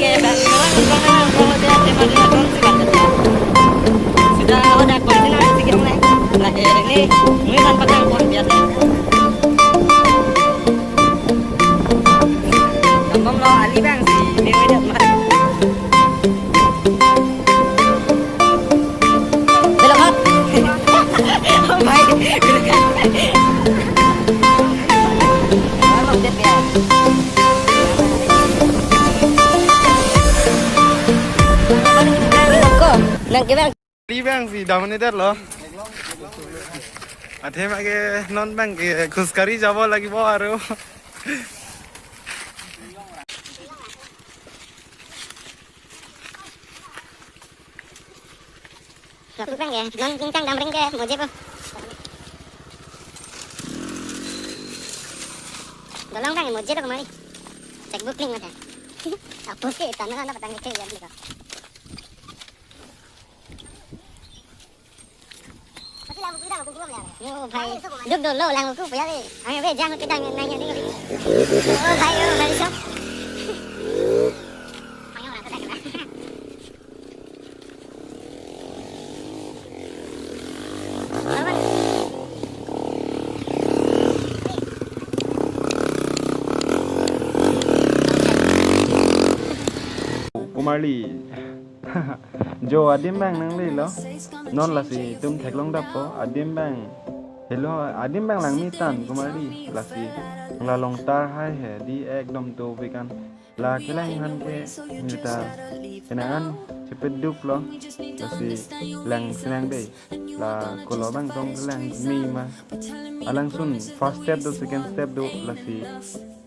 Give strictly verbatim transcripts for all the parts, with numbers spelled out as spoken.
ke bang, orang orang orang dia tema dia kong si bang. Sudah ada kong si nang si kong nai. Lagi ini, ini kan patang kong dia. Kampung lo ali bang si, ini dia mah. Belok, Kak. Oh my. Ko, nang ke bang. Di bang si damani det lo. Athe ma ke non bang ke khuskari jabo lagi bo aro. Lapu bang ke, non ingtang damring ke moje po. Dolong bang ke moje lo kemari. Checkbook link ada. Apus ke tanah na patang ke ya beli ka. Yo bhai, duk dolo lang ko puya le. Ang be jang ke dang nang ya ni. Oh bhai, oh bhai so. Komarli. Jo adim abang nanglelo. Non lasi itum theklong dappo. Adim abang. Hello, adim abang langme tang komarli. Lasi la longtar hai he di ekdom to bekan. La kelang aphan ke neta kenangan chepeduk lo. Lasi lang senang dei. La kolo abang tong kelang me ma. Alangsun first step do, second step do, lasi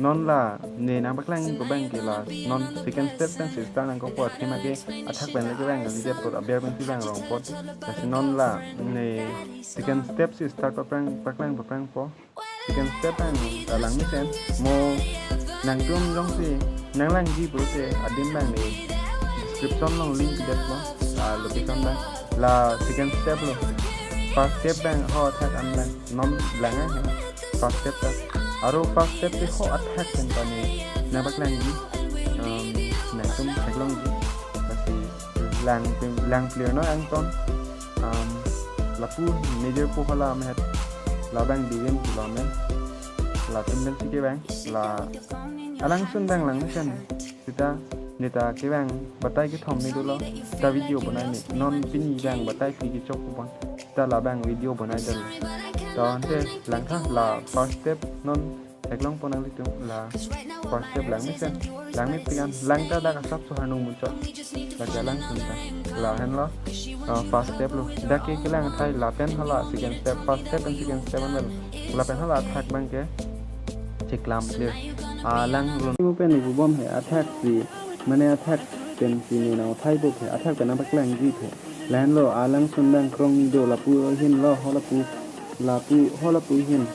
non la ne nangpaklang ko abang ke la non second step pen si start nangkokpo, athema ke athak pen le kevang kalidet apot, aber pensi vang rong apot. Lasi non la ne second step si start paprang, paklang paprangpo. Second step abang ta langmesen, mo nangtum jongsi nanglangji pulote adim abang ne description along link pidetpo, la location abang. La second step lo. First step abang ho athak an abang. Non lang ahe first step ta. Aro first step si ho athak pen ta ne nangpaklangji. Um, nangtum theklongji. Lasi lang pim, lang clear no angton. Um, lapu major pu hala mehet. Labang diwin pulo men. Latum pensi kevang. La alangsun abang langmesen. Sita neta kevang batai kethom ni dolo. Ta video bonai ni. Non pini abang batai si kechok kupon. Ta labang video bonai dolo. Ta ante langtha la first step non theklongpo nanglitum la first step langmesen. Langme pikan lang ta dak asap so hanung muchot. Lake alangsun ta. Lahenlo. Uh, first step lo. Dak ke kelang athai lapen hala second step. First step and second step an lo. Lapen hala athak abang ke cheklam clear. Alang run. Mo pen ibu bom he athak si. Mane athak pen si ne nang athai bo he. Athak pen nangpaklangji he. Lahenlo alangsun abang krong do lapu ahin lo ho lapu. Lapu ho lapu ahin.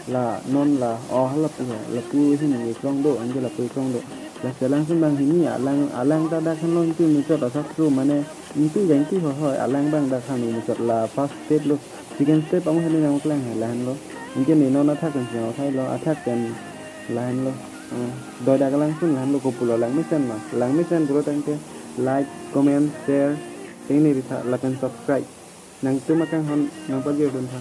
La non la, oh, lapu, lapu ahin kekrong do, anke lapu kekrong do. Lasi alangsun abang hini, alang, alang ta dak hanlo ingtui muchot asap so, mane, ingtui ja ingtui ho ho, alang abang dak hanlo muchot la first step lo. Second step amo hini nangpaklang he, lahenlo. Anke ne non athak pen si nang athai lo, athak pen lahenlo. Ah, doi dak alangsun lahenlo kopulo langmesen ma. Langmesen pulo tangte, like, comment, share, tengne ritha, lapen subscribe. Nangtum akanghon nangpajir dun tha.